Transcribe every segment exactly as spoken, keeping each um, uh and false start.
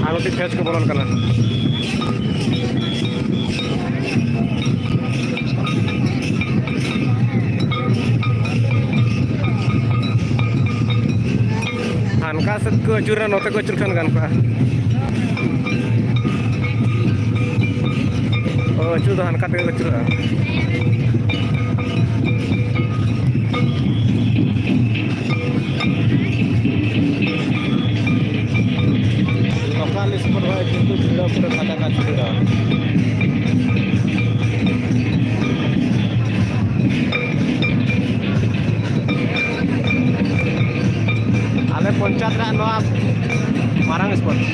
ᱟᱨ ᱢᱤᱫᱴᱤᱡ ᱯᱷᱮᱡᱽ ᱠᱚ ᱵᱚᱞᱚᱱ ᱠᱟᱱᱟ᱾ ᱦᱟᱱᱠᱟ ᱥᱮᱫ ᱠᱚ ᱟᱹᱪᱩᱨᱟ, ᱱᱚᱛᱮ ᱠᱚ ᱟᱹᱪᱩᱨ ᱠᱷᱟᱱ ᱜᱟᱱ ᱠᱚᱜᱼᱟ᱾ ᱚ, ᱟᱹᱪᱩᱨ ᱫᱚ ᱦᱟᱱᱠᱟ ᱛᱮᱜᱮ ᱠᱚ ᱟᱹᱪᱩᱨᱚᱜᱼᱟ᱾ Local sport ᱦᱚᱸ ᱠᱤᱱᱛᱩ ᱵᱷᱤᱲ ᱯᱩᱨᱟᱹ ᱠᱷᱟᱪᱟ ᱠᱷᱟᱪ ᱵᱷᱤᱲ᱾ ᱟᱞᱮ ᱯᱚᱧᱪᱟᱭᱮᱛ ᱨᱮᱭᱟᱜ ᱱᱚᱣᱟ ᱢᱟᱨᱟᱝ ᱥᱯᱳᱨᱴᱥ᱾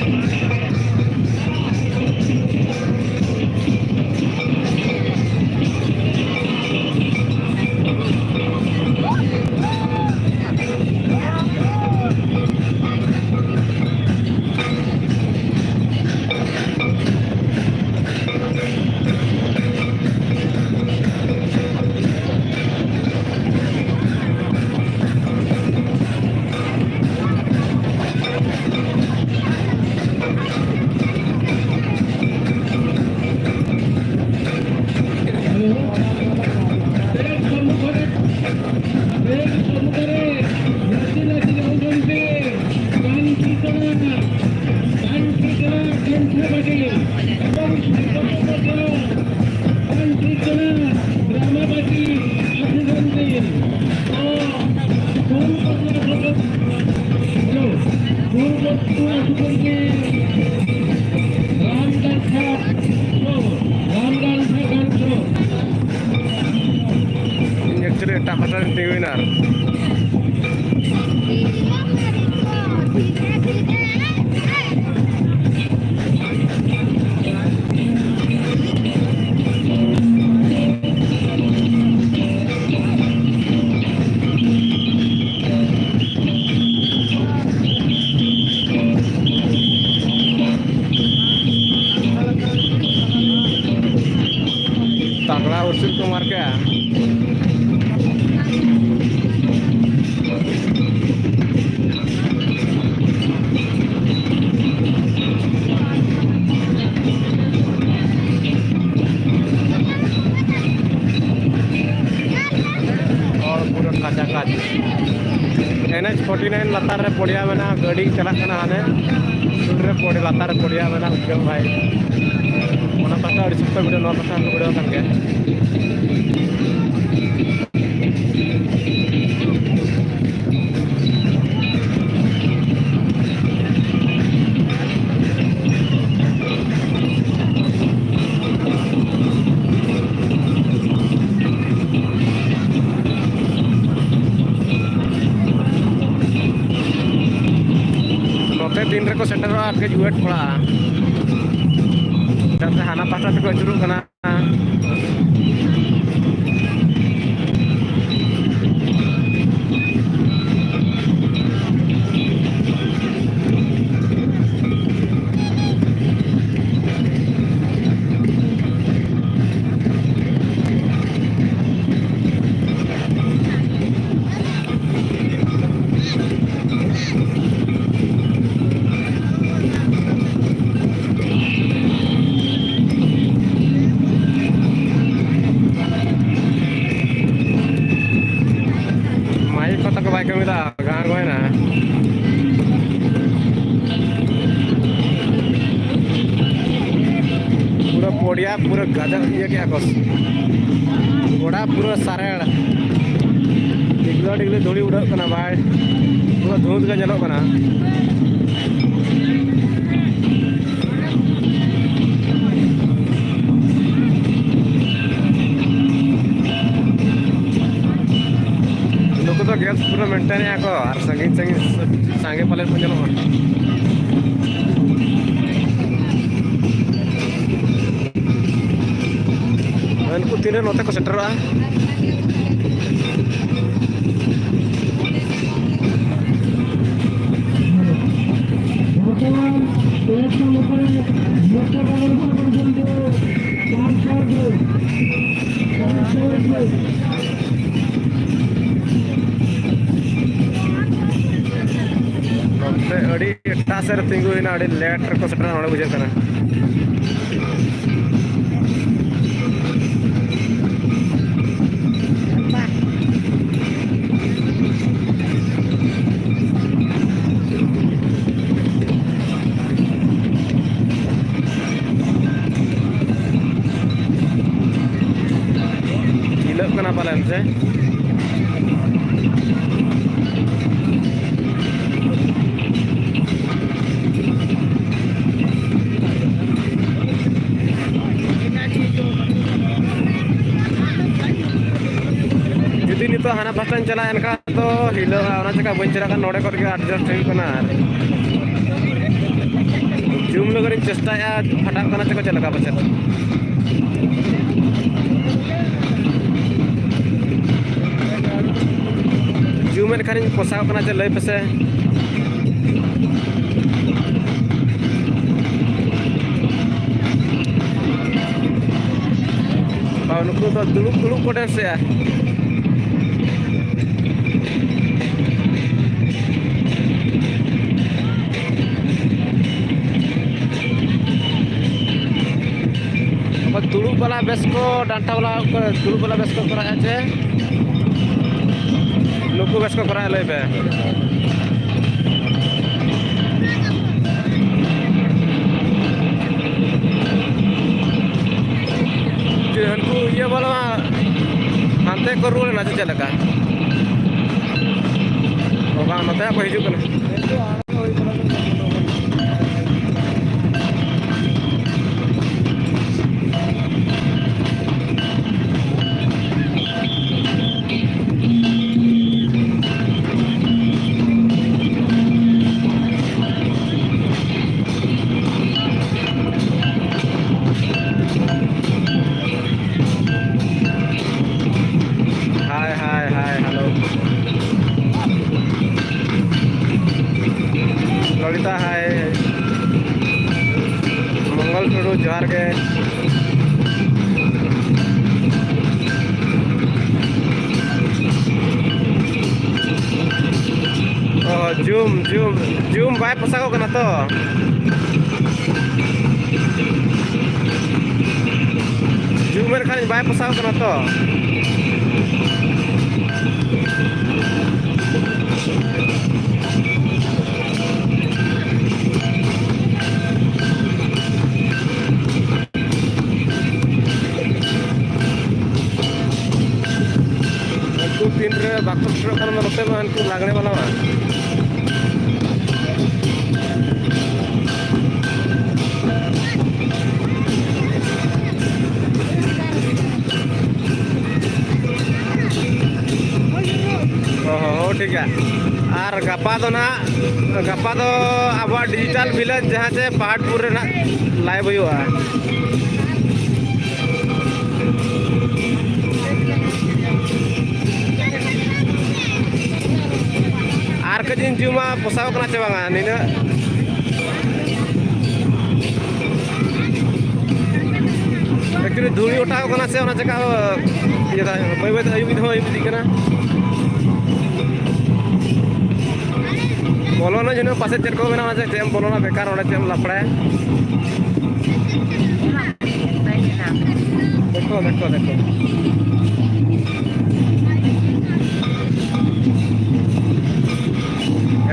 ᱤᱧ actually ᱮᱴᱟᱜ ᱯᱟᱦᱴᱟ ᱨᱤᱧ ᱛᱤᱸᱜᱩᱭᱮᱱᱟ᱾ ᱛᱟᱜᱽᱲᱟ ᱩᱥᱩᱞ ᱠᱚ ᱢᱟᱨ ᱠᱮᱜᱼᱟ᱾ ᱮᱱ ᱮᱪ ᱯᱷᱳᱨᱴᱤ ᱱᱟᱭᱤᱱ ᱞᱟᱛᱟᱨ ᱨᱮ ᱯᱚᱲᱤᱭᱟ ᱢᱮᱱᱟᱜᱼᱟ, ᱜᱟᱹᱰᱤ ᱪᱟᱞᱟᱜ ᱠᱟᱱᱟ ᱦᱟᱱᱮ ᱥᱩᱨ ᱨᱮ ᱯᱚᱲᱤ ᱞᱟᱛᱟᱨ ᱨᱮ ᱯᱚᱲᱤᱭᱟ ᱢᱮᱱᱟᱜᱼᱟ, ᱩᱫᱽᱜᱟᱹᱢ ᱵᱷᱟᱭ᱾ ᱚᱱᱟ ᱯᱟᱥᱴᱟ ᱟᱹᱰᱤ ᱥᱚᱠᱛᱚ ᱵᱷᱤᱲᱟᱹᱣ, ᱱᱚᱣᱟ ᱯᱟᱥᱴᱟ ᱦᱚᱸ ᱵᱷᱤᱲᱟᱹᱣ ᱠᱟᱱ ᱜᱮᱭᱟ᱾ ᱱᱚᱛᱮ ᱛᱤᱱ ᱨᱮᱠᱚ ᱥᱮᱴᱮᱨᱚᱜᱼᱟ, ᱠᱟᱹᱡ ᱣᱮᱴ ᱯᱟᱲᱟᱜᱼᱟ᱾ ᱪᱮᱫᱟᱜ ᱥᱮ ᱦᱟᱱᱟ ᱯᱟᱦᱴᱟ ᱛᱮᱠᱚ ᱟᱹᱪᱩᱨᱚᱜ ᱠᱟᱱᱟ᱾ ᱢᱟᱭᱤᱠ ᱠᱚ ᱛᱟᱠᱚ ᱵᱟᱭ ᱠᱟᱹᱢᱤᱭᱮᱫᱟ, ᱜᱟᱱ ᱦᱩᱭᱱᱟ᱾ ᱯᱩᱨᱟᱹ ᱯᱚᱲᱤᱭᱟ ᱯᱩᱨᱟᱹ ᱜᱟᱡᱟᱲ ᱤᱭᱟᱹ ᱠᱮᱜᱼᱟ ᱠᱚ, ᱜᱚᱰᱟ ᱯᱩᱨᱟᱹ ᱥᱟᱨᱮᱲ, ᱰᱤᱜᱽᱞᱟᱹ ᱰᱤᱜᱽᱞᱟᱹ ᱫᱷᱩᱲᱤ ᱩᱰᱟᱹᱜ ᱠᱟᱱᱟ ᱵᱷᱟᱭ, ᱯᱩᱨᱟᱹ ᱫᱷᱩᱸᱫ ᱜᱮ ᱧᱮᱞᱚᱜ ᱠᱟᱱᱟ᱾ ᱱᱩᱠᱩ ᱫᱚ ᱜᱮᱥ ᱯᱩᱨᱟᱹ ᱢᱮᱱᱴᱮᱱ ᱮᱫᱼᱟ ᱠᱚ, ᱟᱨ ᱥᱟᱺᱜᱤᱧ ᱥᱟᱺᱜᱤᱧ ᱥᱟᱸᱜᱮ ᱯᱟᱞᱮ ᱠᱚ ᱧᱮᱞᱚᱜᱼᱟ᱾ ᱩᱱᱠᱩ ᱛᱤᱱᱨᱮ ᱱᱚᱛᱮ ᱠᱚ ᱥᱮᱴᱮᱨᱚᱜᱼᱟ? ᱱᱚᱛᱮ ᱟᱹᱰᱤ ᱮᱴᱟᱜ ᱥᱮᱫ ᱨᱮ ᱛᱤᱸᱜᱩ ᱦᱩᱭᱱᱟ, ᱟᱹᱰᱤ ᱞᱮᱴ ᱨᱮᱠᱚ ᱥᱮᱴᱮᱨᱟ, ᱱᱚᱰᱮ ᱵᱩᱡᱷᱟᱹᱜ ᱠᱟᱱᱟ᱾ ᱥᱮ᱾ ᱡᱩᱫᱤ ᱱᱤᱛᱚᱜ ᱦᱟᱱᱟ ᱯᱟᱥᱴᱟᱧ ᱪᱟᱞᱟᱜᱼᱟ, ᱮᱱᱠᱷᱟᱱ ᱫᱚ ᱦᱤᱞᱟᱹᱜᱼᱟ, ᱚᱱᱟ ᱪᱮᱠᱟ ᱵᱟᱹᱧ ᱪᱟᱞᱟᱜ ᱠᱟᱱᱟ᱾ ᱱᱚᱰᱮ ᱠᱷᱚᱱ ᱜᱮ adjust ᱦᱩᱭᱩᱜ ᱠᱟᱱᱟ᱾ ᱟᱨ zoom ᱞᱟᱹᱜᱤᱫ ᱤᱧ ᱪᱮᱥᱴᱟᱭᱮᱫᱼᱟ, ᱯᱷᱟᱴᱟᱜ ᱠᱟᱱᱟ ᱪᱮᱠᱟ, ᱪᱮᱫ ᱞᱮᱠᱟ ᱯᱟᱪᱮᱫ᱾ Zoom ᱮᱫ ᱠᱷᱟᱱᱤᱧ ᱯᱚᱥᱟᱣ ᱠᱟᱱᱟ ᱪᱮ, ᱞᱟᱹᱭ ᱯᱮᱥᱮ᱾ ᱵᱟ, ᱱᱩᱠᱩ ᱫᱚ ᱫᱩᱲᱩᱵ ᱫᱩᱲᱩᱵ ᱠᱚ dance ᱮᱜᱼᱟ᱾ ᱚᱠᱚᱭ ᱫᱩᱲᱩᱵ ᱵᱟᱞᱟ ᱵᱮᱥ ᱠᱚ, ᱰᱟᱱᱴᱟ ᱵᱟᱞᱟ, ᱚᱠᱚᱭ ᱫᱩᱲᱩᱵ ᱵᱟᱞᱟ ᱵᱮᱥ ᱠᱚ ᱠᱚᱨᱟᱣᱮᱫᱼᱟ ᱪᱮ? ᱱᱩᱠᱩ ᱵᱮᱥ ᱠᱚ ᱠᱚᱨᱟᱣᱮᱫᱼᱟ, ᱞᱟᱹᱭ ᱯᱮ᱾ ᱡᱮ ᱦᱟᱹᱱᱠᱩ ᱤᱭᱟᱹ ᱵᱟᱞᱟ ᱢᱟ ᱦᱟᱱᱛᱮ ᱠᱚ ᱨᱩᱣᱟᱹᱲ ᱮᱱᱟ ᱪᱮ ᱪᱮᱫ ᱞᱮᱠᱟ? ᱚ ᱵᱟᱝ, ᱱᱚᱛᱮ ᱦᱟᱸᱜ ᱠᱚ ᱦᱤᱡᱩᱜ ᱠᱟᱱᱟ᱾ Hi, hi, hi, hello. Lalita, hi. ᱢᱚᱝᱜᱚᱞ ᱴᱩᱰᱩ, ᱡᱚᱦᱟᱨ ᱜᱮ᱾ ᱚ, zoom, zoom, zoom ᱵᱟᱭ ᱯᱚᱥᱟᱜᱚᱜ ᱠᱟᱱᱟ ᱛᱚ᱾ Zoom ᱮᱫ ᱠᱷᱟᱱ ᱵᱟᱭ ᱯᱚᱥᱟᱜᱚᱜ ᱠᱟᱱᱟ ᱛᱚ᱾ ᱠᱷᱟᱱ ᱢᱟ ᱱᱚᱛᱮ ᱢᱟ ᱦᱟᱱᱠᱩ ᱞᱟᱜᱽᱲᱮ ᱵᱟᱞᱟ ᱢᱟ᱾ ᱚ ᱦᱚᱸ, ᱦᱚᱸ, ᱴᱷᱤᱠ ᱜᱮᱭᱟ᱾ ᱟᱨ ᱜᱟᱯᱟ ᱫᱚ ᱱᱟᱦᱟᱜ, ᱜᱟᱯᱟ ᱫᱚ ᱟᱵᱚᱣᱟᱜ ᱰᱤᱡᱤᱴᱟᱞ ᱵᱷᱤᱞᱮᱡᱽ ᱡᱟᱦᱟᱸ ᱪᱮ ᱯᱟᱦᱟᱰᱯᱩᱨ ᱨᱮᱱᱟᱜ ᱞᱟᱭᱤᱵᱷ ᱦᱩᱭᱩᱜᱼᱟ᱾ ᱟᱨ ᱠᱟᱹᱡ ᱤᱧ ᱡᱩᱢᱟ, ᱯᱚᱥᱟᱣ ᱠᱟᱱᱟ ᱪᱮ ᱵᱟᱝᱟ ᱱᱤᱱᱟᱹᱜ? ᱮᱠᱪᱩᱭᱮᱞᱤ ᱫᱷᱩᱲᱤ ᱚᱴᱟᱣ ᱠᱟᱱᱟ ᱥᱮ, ᱚᱱᱟ ᱪᱮᱠᱟ ᱤᱭᱟᱹ ᱫᱟ, ᱵᱟᱹᱭ ᱵᱟᱹᱭ ᱛᱮ ᱟᱹᱭᱩᱵ ᱤᱫᱤ ᱦᱚᱸ ᱟᱹᱭᱩᱵ ᱤᱫᱤᱜ ᱠᱟᱱᱟ᱾ ᱵᱚᱞᱚᱱᱟ ᱡᱟᱹᱱᱤᱡ ᱯᱟᱥᱮᱡ ᱪᱮᱫ ᱠᱚ ᱢᱮᱱᱟᱜᱼᱟ, ᱚᱱᱟ ᱪᱮᱫ ᱮᱢ ᱵᱚᱞᱚᱱᱟ ᱵᱮᱠᱟᱨ, ᱚᱸᱰᱮ ᱪᱮᱫ ᱮᱢ ᱞᱟᱯᱲᱟᱭᱟ? ᱫᱮᱠᱷᱚ, ᱫᱮᱠᱷᱚ, ᱫᱮᱠᱷᱚ᱾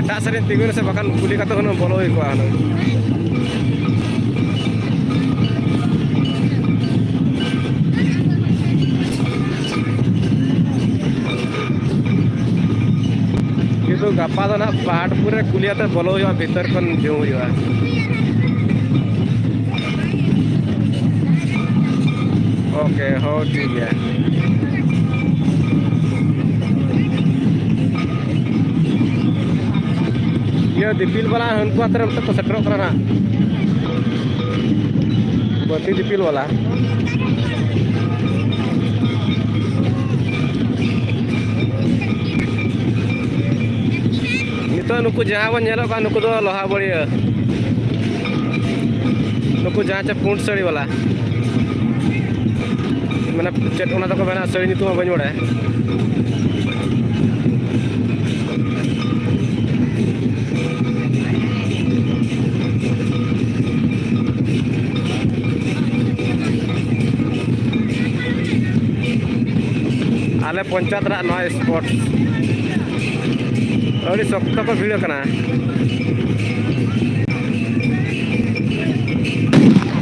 ᱮᱴᱟᱜ ᱥᱮᱫ ᱨᱤᱧ ᱛᱤᱸᱜᱩᱭᱮᱱᱟ ᱥᱮ, ᱵᱟᱠᱷᱟᱱ ᱠᱩᱞᱤ ᱠᱟᱛᱮ ᱦᱩᱱᱟᱹᱝ ᱵᱚᱞᱚ ᱦᱩᱭ ᱠᱚᱜᱼᱟ ᱦᱩᱱᱟᱹᱝ᱾ ᱠᱤᱱᱛᱩ ᱜᱟᱯᱟ ᱫᱚ ᱱᱟᱦᱟᱜ ᱯᱟᱦᱟᱰᱯᱩᱨ ᱨᱮ ᱠᱩᱞᱤᱭᱟᱛᱮ ᱵᱚᱞᱚ ᱦᱩᱭᱩᱜᱼᱟ, ᱵᱷᱤᱛᱟᱹᱨ ᱠᱷᱚᱱ ᱡᱚᱢ ᱦᱩᱭᱩᱜᱼᱟ᱾ ᱳᱠᱮ, ᱦᱚᱸ, ᱴᱷᱤᱠ ᱜᱮᱭᱟ᱾ ᱤᱭᱟᱹ, ᱫᱤᱯᱤᱞ ᱵᱟᱞᱟ ᱦᱟᱹᱱᱠᱩ ᱟᱛᱳ ᱨᱮ ᱱᱤᱛᱚᱜ ᱠᱚ ᱥᱮᱴᱮᱨᱚᱜ ᱠᱟᱱᱟ ᱱᱟᱦᱟᱜ᱾ ᱵᱟᱹᱛᱤ ᱫᱤᱯᱤᱞ ᱵᱟᱞᱟ᱾ ᱱᱤᱛᱚᱜ ᱱᱩᱠᱩ ᱡᱟᱦᱟᱸ ᱵᱚᱱ ᱧᱮᱞᱚᱜ ᱠᱟᱱ, ᱱᱩᱠᱩ ᱫᱚ ᱞᱳᱦᱟ ᱵᱟᱹᱲᱭᱟᱹ᱾ ᱱᱩᱠᱩ ᱡᱟᱦᱟᱸ ᱪᱮ ᱯᱩᱸᱰ ᱥᱟᱹᱲᱤ ᱵᱟᱞᱟ, ᱢᱟᱱᱮ ᱪᱮᱫ ᱚᱱᱟ ᱫᱚᱠᱚ ᱢᱮᱱᱟ, ᱥᱟᱹᱲᱤ ᱧᱩᱛᱩᱢ ᱦᱚᱸ ᱵᱟᱹᱧ ᱵᱟᱲᱟᱭᱟ᱾ ᱟᱞᱮ ᱯᱚᱧᱪᱟᱭᱮᱛ ᱨᱮᱱᱟᱜ ᱱᱚᱣᱟ ᱥᱯᱳᱨᱴᱥ ᱟᱹᱰᱤ ᱥᱚᱠᱛᱚ ᱠᱚ ᱵᱷᱤᱲ ᱟᱠᱟᱱᱟ᱾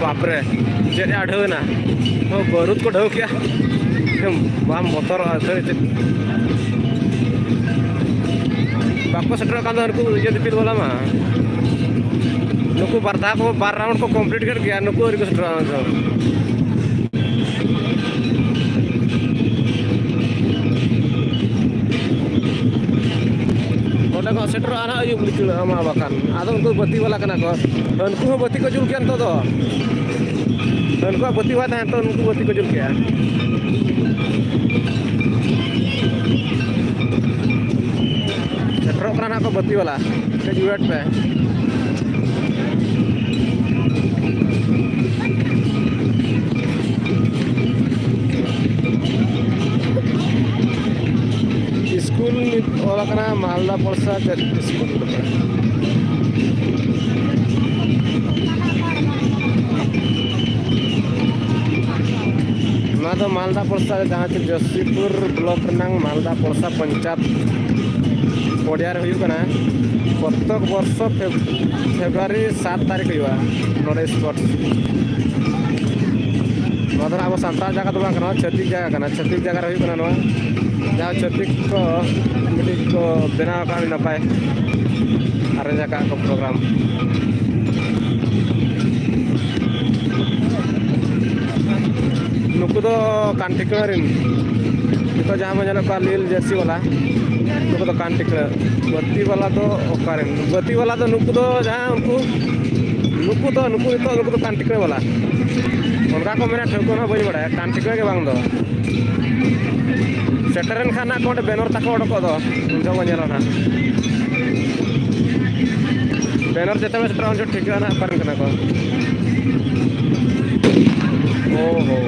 ᱵᱟᱯᱨᱮ, ᱪᱮᱫ ᱮ ᱟᱹᱰᱷᱟᱹᱣ ᱮᱱᱟ? ᱚ, ᱵᱟᱹᱨᱩᱫ ᱠᱚ ᱰᱷᱟᱹᱣ ᱠᱮᱜᱼᱟ᱾ ᱮᱠᱫᱚᱢ ᱵᱟᱢ ᱵᱚᱛᱚᱨᱚᱜᱼᱟ ᱥᱮ ᱪᱮᱫ? ᱵᱟᱠᱚ ᱥᱮᱴᱮᱨᱚᱜ ᱠᱟᱱ ᱫᱚ ᱱᱩᱠᱩ ᱤᱭᱟᱹ ᱫᱤᱯᱤᱞ ᱵᱟᱞᱟ ᱢᱟ᱾ ᱱᱩᱠᱩ ᱵᱟᱨ ᱫᱷᱟᱣ ᱠᱚ, ᱵᱟᱨ ᱨᱟᱣᱩᱱᱰ ᱠᱚ ᱠᱚᱢᱯᱞᱤᱴ ᱠᱮᱫ ᱜᱮᱭᱟ, ᱱᱩᱠᱩ ᱟᱹᱣᱨᱤ ᱠᱚ ᱥᱮᱴᱮᱨᱚᱜᱼᱟ ᱱᱤᱛ ᱦᱚᱸ᱾ ᱱᱚᱸᱰᱮ ᱠᱚ ᱥᱮᱴᱮᱨᱚᱜᱼᱟ ᱱᱟᱦᱟᱜ ᱟᱹᱭᱩᱵ ᱞᱤᱪᱟᱹᱲᱚᱜᱼᱟ ᱢᱟ ᱵᱟᱠᱷᱟᱱ᱾ ᱟᱫᱚ ᱩᱱᱠᱩ ᱵᱟᱹᱛᱤ ᱵᱟᱞᱟ ᱠᱟᱱᱟ ᱠᱚ᱾ ᱩᱱᱠᱩ ᱦᱚᱸ ᱵᱟᱹᱛᱤ ᱠᱚ ᱡᱩᱞ ᱠᱮᱜᱼᱟ ᱱᱤᱛᱚᱜ ᱫᱚ᱾ ᱩᱱᱠᱩᱣᱟᱜ ᱵᱟᱹᱛᱤ ᱵᱟᱭ ᱛᱟᱦᱮᱱ ᱛᱚ, ᱩᱱᱠᱩ ᱵᱟᱹᱛᱤ ᱠᱚ ᱡᱩᱞ ᱠᱮᱜᱼᱟ᱾ ᱥᱮᱴᱮᱨᱚᱜ ᱠᱟᱱᱟ ᱱᱟᱦᱟᱜ ᱠᱚ ᱵᱟᱹᱛᱤ ᱵᱟᱞᱟ, ᱠᱟᱹᱡ ᱣᱮᱴ ᱯᱮ᱾ ᱥᱠᱩᱞ ᱚᱞ ᱟᱠᱟᱱᱟ ᱢᱟᱞᱫᱟ ᱯᱚᱲᱥᱟ ᱪᱮᱫ ᱥᱠᱩᱞ? ᱱᱚᱣᱟ ᱫᱚ ᱢᱟᱞᱫᱟ ᱯᱚᱲᱥᱟ, ᱡᱟᱦᱟᱸ ᱪᱮ ᱡᱚᱥᱤᱯᱩᱨ ᱵᱞᱚᱠ ᱨᱮᱱᱟᱝ ᱢᱟᱞᱫᱟ ᱯᱚᱲᱥᱟ ᱯᱚᱧᱪᱟᱭᱮᱛ ᱯᱚᱰᱤᱭᱟ ᱨᱮ ᱦᱩᱭᱩᱜ ᱠᱟᱱᱟ᱾ ᱯᱨᱚᱛᱛᱮᱠ ᱵᱚᱨᱥᱚ ᱯᱷᱮᱵ-, ᱯᱷᱮᱵᱽᱨᱩᱣᱟᱨᱤ ᱥᱟᱛ ᱛᱟᱹᱨᱤᱠᱷ ᱦᱩᱭᱩᱜᱼᱟ ᱱᱚᱰᱮ ᱥᱯᱳᱨᱴᱥ᱾ ᱱᱚᱣᱟ ᱫᱚ ᱟᱵᱚ ᱥᱟᱱᱛᱟᱲ ᱡᱟᱭᱜᱟ ᱫᱚ ᱵᱟᱝ ᱠᱟᱱᱟ, ᱪᱷᱟᱹᱛᱤᱠ ᱡᱟᱭᱜᱟ ᱠᱟᱱᱟ᱾ ᱪᱷᱟᱹᱛᱤᱠ ᱡᱟᱭᱜᱟ ᱨᱮ ᱦᱩᱭᱩᱜ ᱠᱟᱱᱟ ᱱᱚᱣᱟ, ᱡᱟᱦᱟᱸ ᱪᱷᱟᱹᱛᱤᱠ ᱠᱚ ᱢᱤᱫᱴᱤᱡ ᱠᱚ ᱵᱮᱱᱟᱣ ᱟᱠᱟᱫ, ᱟᱹᱰᱤ ᱱᱟᱯᱟᱭ ᱟᱨᱮᱧᱡᱽ ᱟᱠᱟᱫ ᱠᱚ ᱯᱨᱳᱜᱨᱟᱢ᱾ ᱱᱩᱠᱩ ᱫᱚ ᱠᱟᱱᱴᱤᱠᱲᱟᱹ ᱨᱮᱱ, ᱱᱤᱛᱚᱜ ᱡᱟᱦᱟᱸ ᱵᱚᱱ ᱧᱮᱞᱮᱫ ᱠᱚᱣᱟ ᱞᱤᱞ ᱡᱟᱹᱨᱥᱤ ᱵᱟᱞᱟ, ᱱᱩᱠᱩ ᱫᱚ ᱠᱟᱱᱴᱤᱠᱲᱟᱹ᱾ ᱵᱟᱹᱛᱤ ᱵᱟᱞᱟ ᱫᱚ ᱚᱠᱟᱨᱮᱱ? ᱵᱟᱹᱛᱤ ᱵᱟᱞᱟ ᱫᱚ ᱱᱩᱠᱩ ᱫᱚ ᱡᱟᱦᱟᱸ ᱩᱱᱠᱩ, ᱱᱩᱠᱩ ᱫᱚ, ᱱᱩᱠᱩ ᱱᱤᱛᱚᱜ ᱱᱩᱠᱩ ᱫᱚ ᱠᱟᱱᱴᱤᱠᱲᱟᱹ ᱵᱟᱞᱟ᱾ ᱚᱱᱠᱟ ᱠᱚ ᱢᱮᱱᱟ, ᱴᱷᱟᱹᱣᱠᱟᱹ ᱦᱚᱸ ᱵᱟᱹᱧ ᱵᱟᱲᱟᱭᱟ, ᱠᱟᱱᱴᱤᱠᱲᱟᱹ ᱜᱮ ᱵᱟᱝ ᱫᱚ᱾ ᱥᱮᱴᱮᱨᱮᱱ ᱠᱷᱟᱱ ᱱᱟᱜ ᱠᱚ ᱚᱸᱰᱮ ᱵᱮᱱᱚᱨ ᱛᱟᱠᱚ ᱚᱰᱚᱠᱚᱜ ᱫᱚ, ᱩᱱ ᱡᱚᱦᱚᱜ ᱵᱚᱱ ᱧᱮᱞᱟ ᱱᱟᱜ᱾ ᱵᱮᱱᱚᱨ ᱡᱮᱛᱮ ᱵᱚᱱ ᱥᱮᱴᱮᱨᱚᱜᱼᱟ, ᱩᱱ ᱡᱚᱦᱚᱜ ᱴᱷᱤᱠᱟᱹᱜᱼᱟ ᱱᱟᱜ ᱚᱠᱟᱨᱮᱱ ᱠᱟᱱᱟ ᱠᱚ᱾ ᱳ ᱦᱳ᱾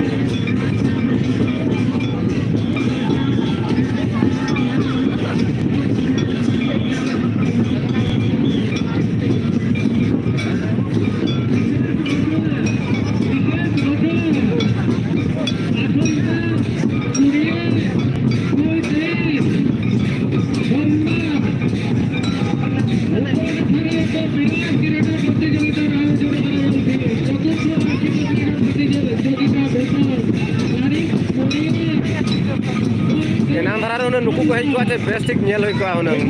ᱮᱱᱟᱝ ᱫᱷᱟᱨᱟ ᱨᱮ ᱦᱩᱱᱟᱹᱝ ᱱᱩᱠᱩ ᱠᱚ ᱦᱮᱡ ᱠᱚᱜᱼᱟ, ᱪᱮᱫ ᱵᱮᱥ ᱴᱷᱤᱠ ᱧᱮᱞ ᱦᱩᱭ ᱠᱚᱜᱼᱟ ᱦᱩᱱᱟᱹᱝ᱾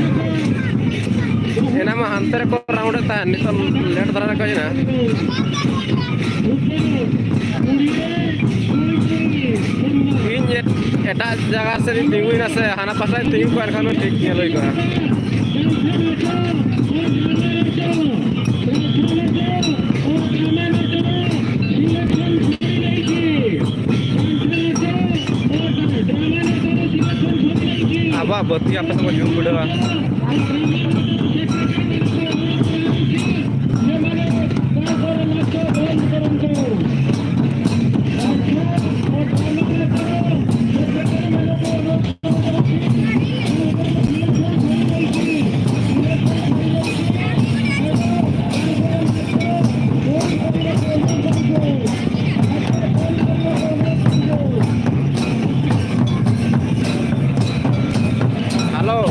ᱮᱱᱟᱝ ᱢᱟ ᱦᱟᱱᱛᱮ ᱨᱮᱠᱚ ᱨᱟᱣᱩᱱᱰ ᱮᱫ ᱛᱟᱦᱮᱸᱫ, ᱱᱤᱛᱚᱜ ᱞᱮᱴ ᱫᱷᱟᱨᱟ ᱨᱮᱠᱚ ᱦᱮᱡ ᱮᱱᱟ᱾ ᱤᱧ ᱮᱴ-, ᱮᱴᱟᱜ ᱡᱟᱭᱜᱟ ᱥᱮᱫ ᱤᱧ ᱛᱤᱸᱜᱩᱭᱮᱱᱟ ᱥᱮ, ᱦᱟᱱᱟ ᱯᱟᱥᱴᱟᱧ ᱛᱤᱸᱜᱩ ᱠᱚᱜᱼᱟ, ᱮᱱᱠᱷᱟᱱ ᱫᱚ ᱴᱷᱤᱠ ᱧᱮᱞ ᱦᱩᱭ ᱠᱚᱜᱼᱟ᱾ ᱟᱵᱚᱣᱟᱜ ᱵᱟᱹᱛᱤ ᱟᱯᱮ ᱥᱮᱫ ᱠᱚ ᱡᱩᱞ ᱵᱤᱰᱟᱹᱣᱟ᱾ ᱦᱮᱞᱳ᱾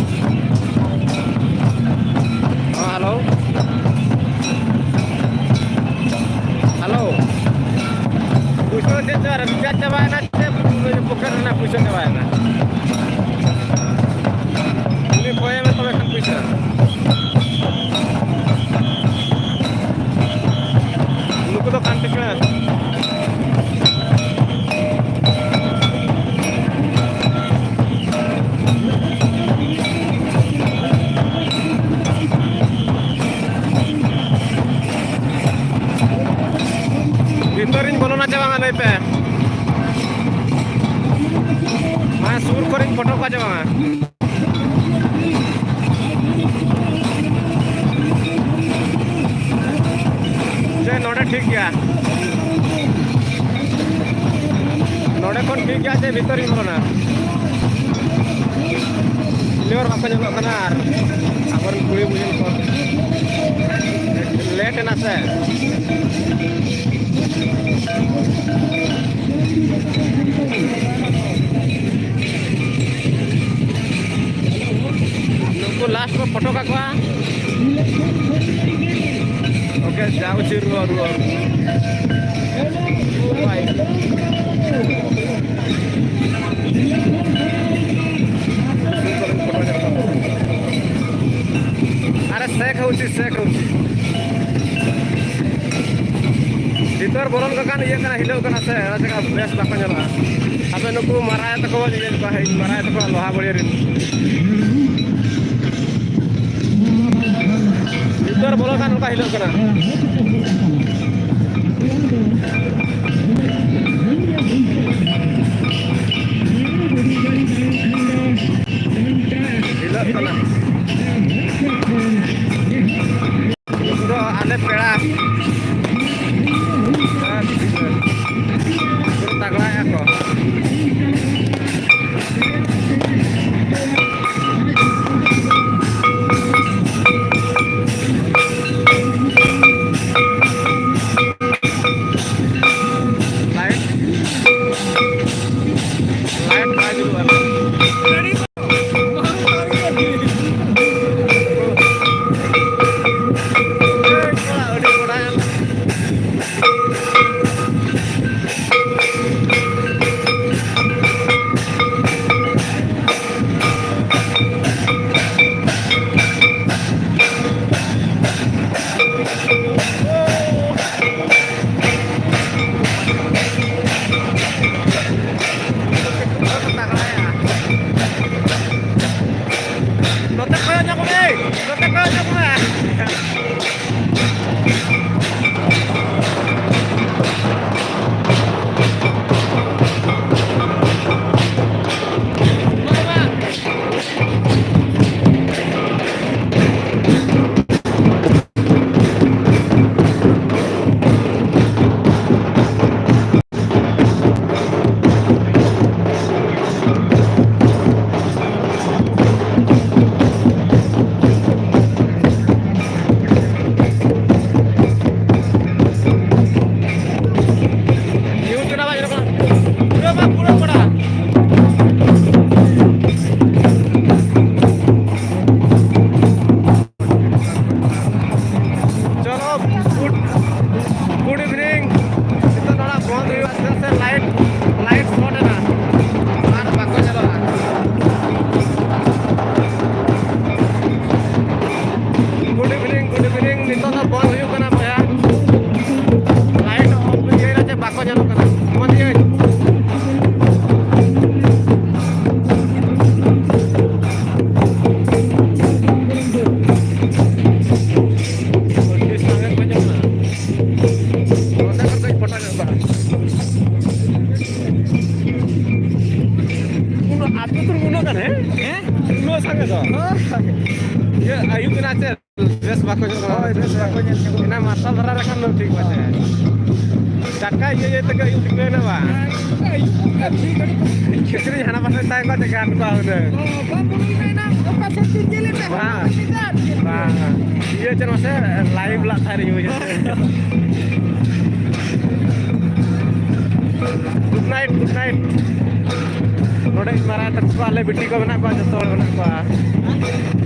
ᱦᱮᱸ, ᱦᱮᱞᱳ᱾ ᱦᱮᱞᱳ᱾ ᱯᱩᱭᱥᱟᱹ ᱪᱮᱫ ᱪᱚ ᱨᱤᱪᱟᱨᱡᱽ ᱪᱟᱵᱟᱭᱮᱱᱟ ᱥᱮ ᱯᱚᱠᱮᱴ ᱨᱮᱱᱟᱜ ᱯᱩᱭᱥᱟᱹ ᱪᱟᱵᱟᱭᱮᱱᱟ? ᱩᱱᱤ ᱠᱚᱭᱮ ᱢᱮ ᱛᱚᱵᱮ ᱠᱷᱟᱱ ᱯᱩᱭᱥᱟᱹ᱾ ᱱᱩᱠᱩ ᱫᱚ ᱠᱟᱱᱴᱤᱠᱩᱞᱟᱨ᱾ ᱵᱷᱤᱛᱚᱨᱤᱧ ᱵᱚᱞᱚᱱᱟ ᱪᱮ ᱵᱟᱝᱟ ᱞᱟᱹᱭ ᱯᱮ? ᱢᱟᱱᱮ ᱥᱩᱨ ᱠᱚᱨᱮᱧ ᱯᱷᱳᱴᱳ ᱠᱚᱣᱟ ᱪᱮ ᱵᱟᱝᱟ? ᱥᱮ ᱱᱚᱰᱮ ᱴᱷᱤᱠ ᱜᱮᱭᱟ? ᱱᱚᱰᱮ ᱠᱷᱚᱱ ᱴᱷᱤᱠ ᱜᱮᱭᱟ ᱥᱮ ᱵᱷᱤᱛᱚᱨ ᱤᱧ ᱵᱚᱞᱚᱱᱟ? ᱠᱞᱤᱭᱟᱨ ᱵᱟᱠᱚ ᱧᱮᱞᱚᱜ ᱠᱟᱱᱟ ᱟᱨ ᱟᱵᱚᱨᱮᱱ ᱠᱩᱲᱤ ᱵᱩᱡᱷᱟᱹᱣ ᱠᱚ ᱞᱮᱴ ᱮᱱᱟ ᱥᱮ? ᱱᱩᱠᱩ ᱞᱟᱥᱴ ᱠᱚ ᱯᱷᱳᱴᱳ ᱠᱟᱠᱚᱣᱟ᱾ ᱳᱠᱮ, ᱡᱟ ᱩᱪᱤᱛ ᱨᱩᱣᱟᱹᱲ, ᱨᱩᱣᱟᱹᱲ᱾ ᱟᱨᱮ ᱥᱮᱠ ᱦᱚᱸ ᱩᱪᱤᱛ, ᱥᱮᱠ ᱦᱚᱸ ᱩᱪᱤᱛ᱾ ᱵᱷᱤᱛᱚᱨ ᱵᱚᱞᱚᱱ ᱠᱚ ᱠᱟᱱ ᱤᱭᱟᱹ ᱠᱟᱱᱟ, ᱦᱤᱞᱟᱹᱜ ᱠᱟᱱᱟ ᱥᱮ, ᱚᱱᱟ ᱪᱮᱠᱟ ᱵᱮᱥ ᱵᱟᱠᱚ ᱧᱮᱞᱚᱜᱼᱟ᱾ ᱟᱯᱮ ᱱᱩᱠᱩ ᱢᱟᱨᱟᱭᱟ ᱛᱟᱠᱚ ᱧᱮᱞ ᱠᱚᱣᱟ, ᱤᱧ ᱢᱟᱨᱟᱭᱟ ᱛᱟᱠᱚ ᱞᱚᱦᱟ ᱵᱟᱹᱲᱤᱭᱟᱹ ᱨᱮᱱ᱾ ᱵᱷᱤᱛᱚᱨ ᱵᱚᱞᱚ ᱠᱷᱟᱱ ᱚᱱᱠᱟ ᱦᱤᱞᱟᱹᱜ ᱠᱟᱱᱟ᱾ ᱦᱤᱞᱟᱹᱜ ᱠᱟᱱᱟ᱾ ᱩᱱᱠᱩ ᱫᱚ ᱟᱞᱮ ᱯᱮᱲᱟ᱾ ᱯᱩᱨᱟᱹ ᱛᱟᱜᱲᱟᱭᱟ ᱠᱚ᱾ ᱤᱭᱟᱹ, ᱟᱹᱭᱩᱵ ᱮᱱᱟ ᱪᱮᱫ? ᱵᱮᱥ ᱵᱟᱠᱚ ᱧᱮᱞ ᱠᱟᱱᱟ᱾ ᱦᱳᱭ, ᱵᱮᱥ ᱵᱟᱠᱚ ᱧᱮᱞ ᱧᱟᱢᱚᱜ ᱠᱟᱱᱟ᱾ ᱮᱱᱟ ᱢᱟᱨᱥᱟᱞ ᱫᱷᱟᱨᱟ ᱞᱮᱠᱷᱟᱱ ᱫᱚ ᱴᱷᱤᱠ ᱵᱟᱪᱮ᱾ ᱴᱟᱴᱠᱟ ᱤᱭᱟᱹ, ᱤᱭᱟᱹ ᱛᱮᱜᱮ ᱟᱹᱭᱩᱵ ᱴᱷᱤᱠᱟᱹᱭᱮᱱᱟ ᱵᱟᱝ? ᱦᱮᱸ, ᱟᱹᱭᱩᱵ ᱠᱷᱟᱱ ᱴᱷᱤᱠ ᱜᱷᱟᱹᱲᱤᱡ᱾ ᱠᱤᱪᱨᱤᱡ ᱦᱟᱱᱟ ᱯᱟᱥᱮ ᱛᱟᱦᱮᱸ ᱠᱚᱜ ᱛᱮ ᱜᱟᱱ ᱠᱚᱜᱼᱟ ᱦᱩᱱᱟᱹᱝ᱾ ᱚ, ᱵᱟᱝ, ᱵᱚᱞᱚ ᱞᱮᱱᱟ, ᱮᱱᱟᱝ ᱚᱠᱟ ᱥᱮᱫ ᱪᱚᱧ ᱧᱮᱞᱮᱫ ᱛᱟᱦᱮᱸᱫ, ᱵᱟᱝ᱾ ᱵᱟᱝ, ᱵᱟᱝ᱾ ᱤᱭᱟᱹ ᱪᱮᱫ ᱢᱟᱥᱮ, live ᱞᱟᱜ ᱛᱟᱦᱮᱸ ᱨᱮᱜᱮ ᱵᱩᱡᱷᱟᱹᱣ᱾ Good night, good night᱾ ᱱᱚᱰᱮ ᱤᱧ ᱢᱟᱨᱟᱝ ᱛᱟᱠᱚ ᱠᱚ, ᱟᱞᱮ ᱵᱤᱴᱤ ᱠᱚ ᱢᱮᱱᱟᱜ ᱠᱚᱣᱟ, ᱡᱚᱛᱚ ᱦᱚᱲ ᱢᱮᱱᱟᱜ ᱠᱚᱣᱟ᱾